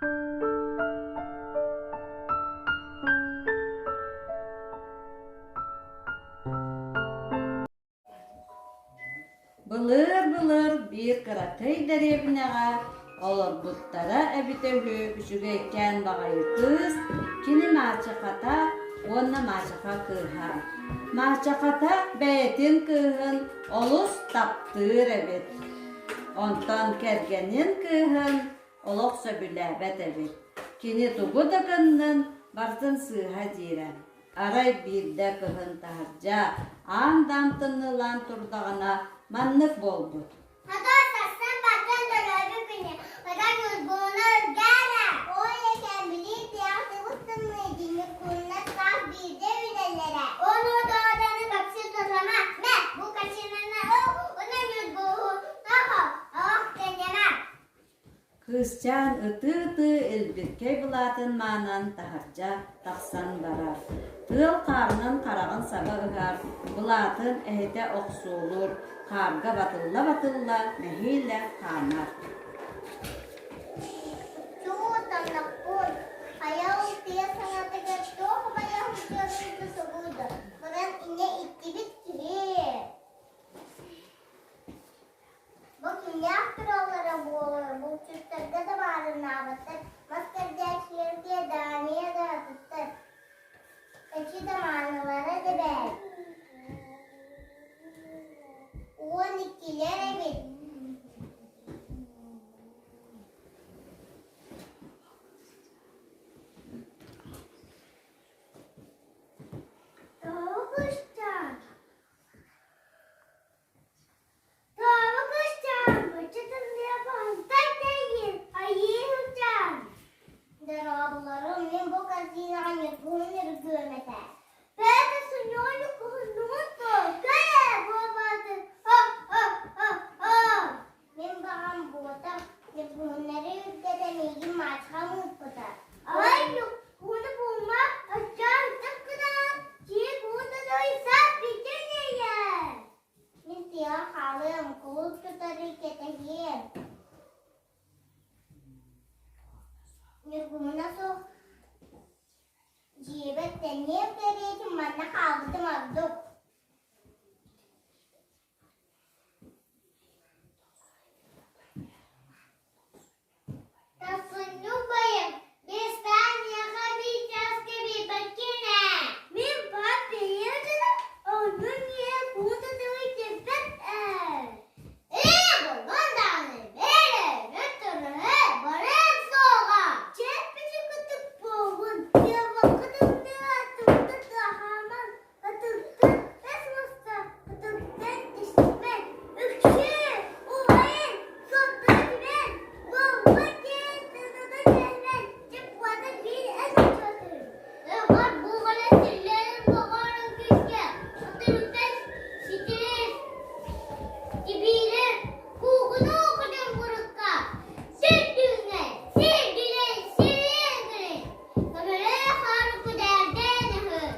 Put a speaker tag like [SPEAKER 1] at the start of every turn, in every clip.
[SPEAKER 1] Былыыр-былыр биир кыракый дэриэбинэҕэ олорбуттара эбитэ үһү үчүгэйкээн баҕайы кыыс, кини маачахата уонна маачаха кыыһа. Маачахата бэйэтин кыыһын олус таптыыр эбит. Онтон кэргэнин кыыһын олох сөбүлээбэт эбит. Кини тугу да гыннын, барытын сыыһа диирэ. Арай биирдэ кыһын таһырдьа аан-даам тымныылаан турдаҕына маннык буолбут.
[SPEAKER 2] Хата сарсын баттан төрөөбүт күнэ, хата ньургуһуна үргээрэ. Ой экэн билии тиэх тыбыс тымныы дьиҥник куннар саас биирдэ үүнэллэрэ. Ону дооданы капсы тутама, мэ, бу качинаны ыл, уна ньургуһуна ох кэннэмэ.
[SPEAKER 1] Кыысчаан ытыы-ытыы илбиркэй былаатын маанан таһырдьа тахсан барар. Тыал хаарынан хараҕын саба ыһар, былаатын эһэтэ охсуолуур, хаарга батылла-батылла нэһиилэ хаамар.
[SPEAKER 2] Чуу, тамнахпын, хайа ол тыа саҥатыгар туох убайа сылдьыахпын сугуйда, баран инньэ иттибит киһи. Бу кимнээх тураллара буолуой, булчуттарга да баарыннаабаттар, мас кэрдээччилэргэ Дания да атыттар, эчи да маанылара да бэрт 12-лэр эбит Тоҕо кустаах Тоҕо кустаан, бачча тымныйа баһылтай тэйиин, айыы сылдьан. Дорооболорум, мин бу корзинаҕа ньургуһун ыргыам этэ. Петр Суньоню куһуннугун туой, кэлэ буолбатын, о-о-о-о! Мин баҕам буотах, ньургуһуннары үргэтэ миигин маачхам ыыппыта. Ай, ньургуһуну булма, оччоон ытык гынан, чиик уу тутуй сап бүтүн ийэ. Мин тыаҕа хаалыам, кулууп тутары кэтэһиэм. Ньургуһуна суох дьиэбэр тэнниэм кэриэтин манна хаалбытым ордук. Тасынньу убайым, биэстээн миэхэ биир чааска биэрбэккин ээ. Мин баар бэйэм дьоно онно миэхэ куутатыгы тирбэт ээ. Ээ, буоллун даҕаны, бээрэ, бөртөлөһө барыам суоҕа. Чэппичи кытык буоллун, тыаллакка тымныыга тымта тыаһааман Ытыктан бэс муста, ытыктан түспэт, үксүү, убайын, суоттара түбэн, буолба диэн тыытата түһэрбэт, дьыппата биир эн оччотун. Өҕөр буҕара силлээн боҕорон күүскэ, ытырыктан ситирир, тибиирэр, куугунуу кутун курукка, сир түүҥҥэ, сир билэн, сириэн гырын, көмөлөөх хаары күдээрдээн ыһыр.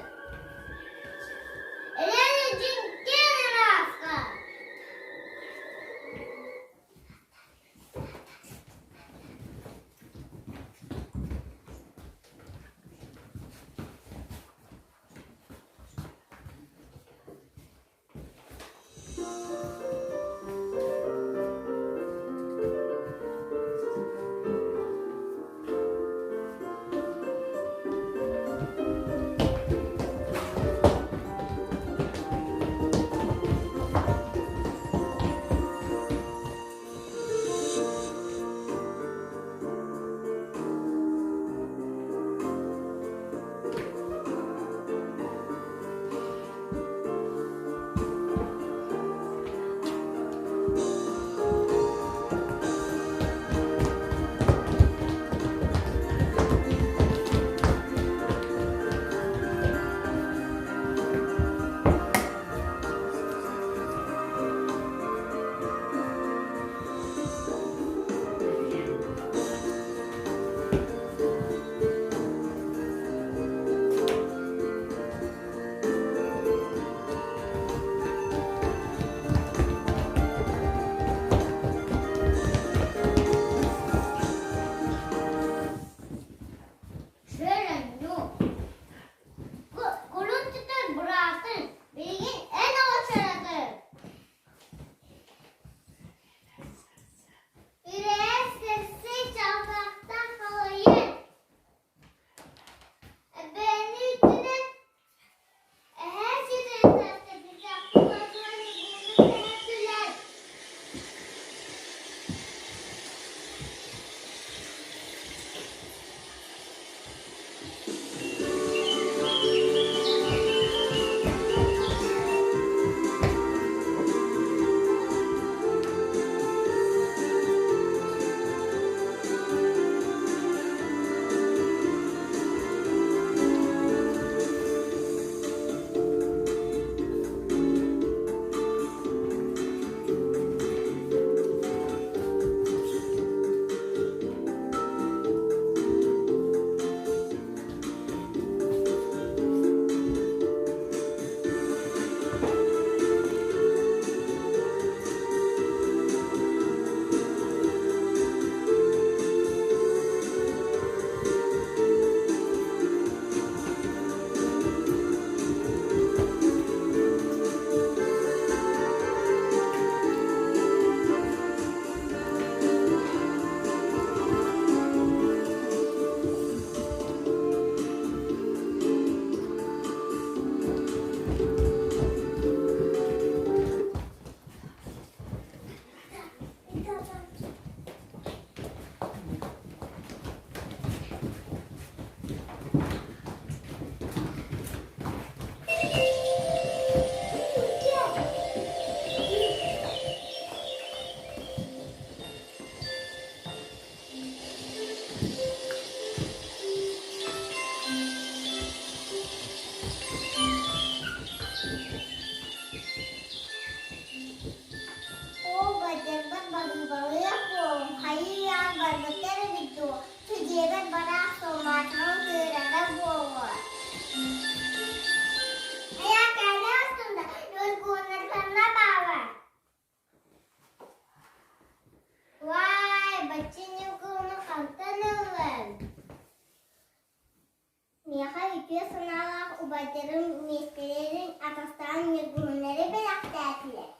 [SPEAKER 2] Убайдарым миэстэлэрин атастаан ньургуһуннары бэлэхтээтилэр.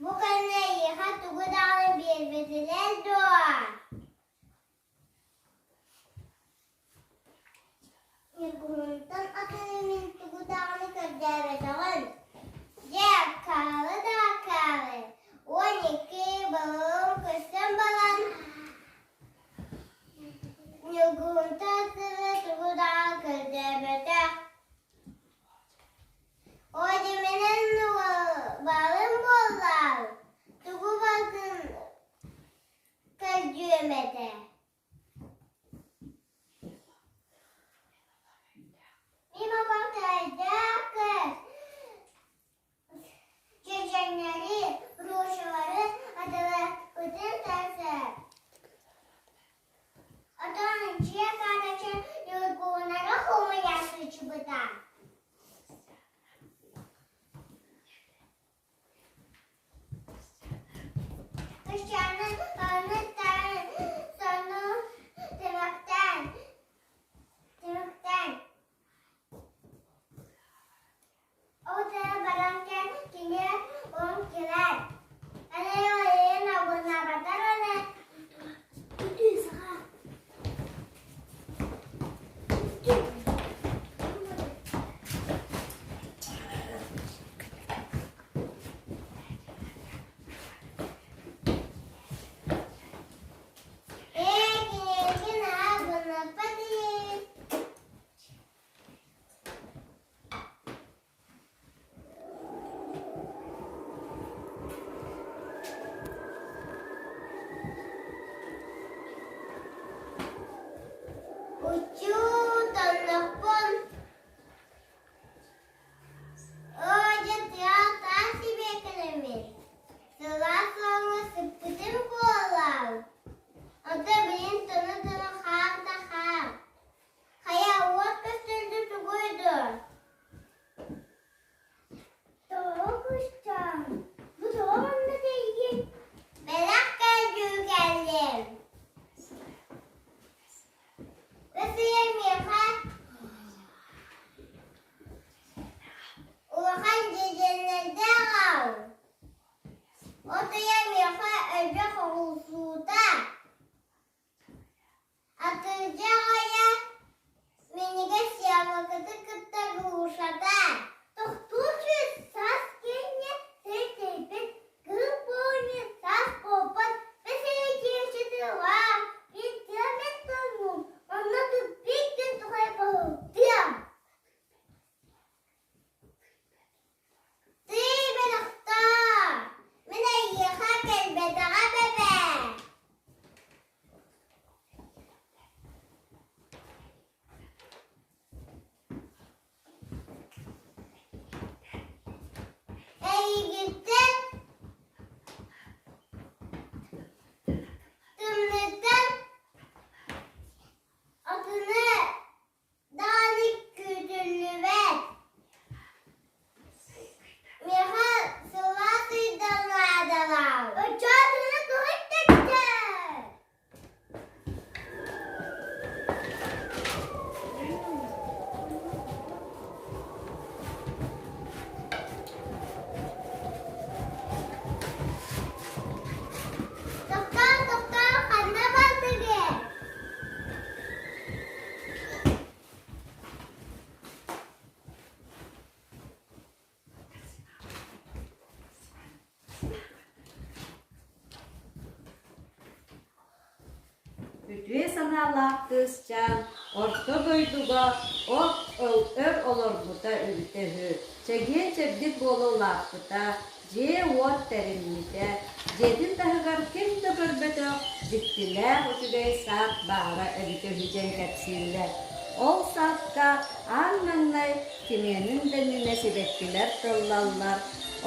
[SPEAKER 2] Бу кэннэ эйиэхэ тугу даҕаны биэрбэтилэр дуо? Ньургуһунтан атын мин тугу даҕаны көрдөөбөтөҕүм. Дьэ, акаалы да акаалы, 12 балыгым көстөн баран, Ньургуһунтан атыны тугу даҕаны көрдөөбөтөх. Одьуминэн балым буоллаҕым, тугу барытын көрдүөм этэ. Мимо повторяйте чеченнэри, грушалары атыласпытын тахсар. Отон дьиэ карточка ньургуһуннары хомуйа сылдьыбыта. Кырчааны аны сону түмүктээн, түмүктээн. Ол сара баран кэн кини он кэлэр. Аны ойын абынабатар аны. Ээ, киниэхэ наһаа абынаппат ини. Учууталларбын Оо, тыа таас сибиэкэлэммит, сылаас уоҥҥа сыппытым буоллар, оттон билигин тоно-тоно хаар да хаар. Хайа, уот көстөрдө тугуй дуо? Тоҕо кустаҥ? Бу тоҕо манна тэйгин? Бэлэх көрдүү кэллим. Ысыйа миэхэ улахан дьэдьэннэрдээх аал. От ыйа миэхэ өлбөх оҕурсуута. Атырдьах ыйа минньигэс яблокоты кытта грушата. Тохтуу түс саас кэннэ сир тэйбит, кыыл буолньу саас буолбат, бэс ыйа чиэччи-тыалаах, мин тыа тоҥнум, онно туппик күн тухары баһылтыам. Тыый бөлөхтөө, мин эйиэхэ кэлбэтэҕэ бэбээ. Эйигиттэн тымныыттан атыны даҕаны күүтүллүбэт. Миэхэ сылаас ыйдан наадалаах. Оччоотуна кыһын тэттэ. Тохтоо, тохтоо, ханна бардыгыт?
[SPEAKER 1] Үтүө санаалаах кыысчаан орто дойдуга от өр олорбута эбитэ үһү. Чэгиэн-чэбдик буола улааппыта, дьиэ-уот тэриммитэ, дьиэтин таһыгар ким да көрбөтөх дьиктилээх үчүгэй саад баара эбитэ үһү диэн кэпсииллэр. Ол саадка аан маҥнай кимиэнин да иннинэ сибэккилэр тыллаллар,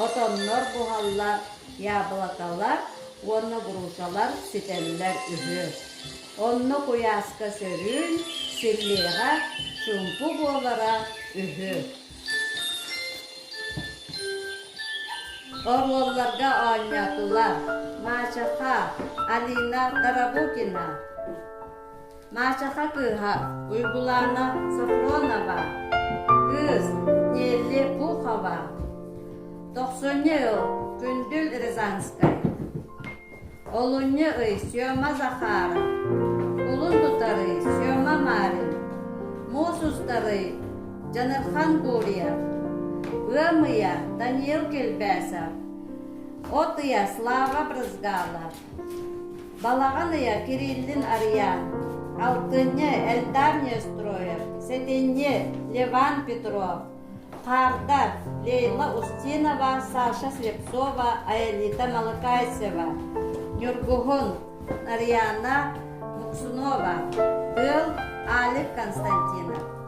[SPEAKER 1] отоннор буһаллар, яблокалар уонна грушалар ситэллэр үһү. Онно куйааска сөрүүн, силлиэҕэ чуумпу буолара үһү. Оруолларга оонньоотулар Маачаха Алина Тарабукина, Маачаха кыыһа Уйгулаана Софронова. Кыыс Нелли Пухова. Тохсунньу ыл Күндүл Рязанскай. Олунньу ый Сема Захаров. Кулун тутар ый Сема Марин. Муус устар ый Дьанырхан Гурьев. Ыам ыйа Даниил Килбэсов. От ыйа Слава Брызгалов. Балаҕан ыйа Кириллин Арыйаан, алтынньы Эльдар Неустроев, сэтинньи Леван Петров, Хаардар Лейла Устинова, Саша Слепцова, Аэлита Малыкайцева, Ньургуһун Нарьяна Муксунова, Тыал Алик Константинов.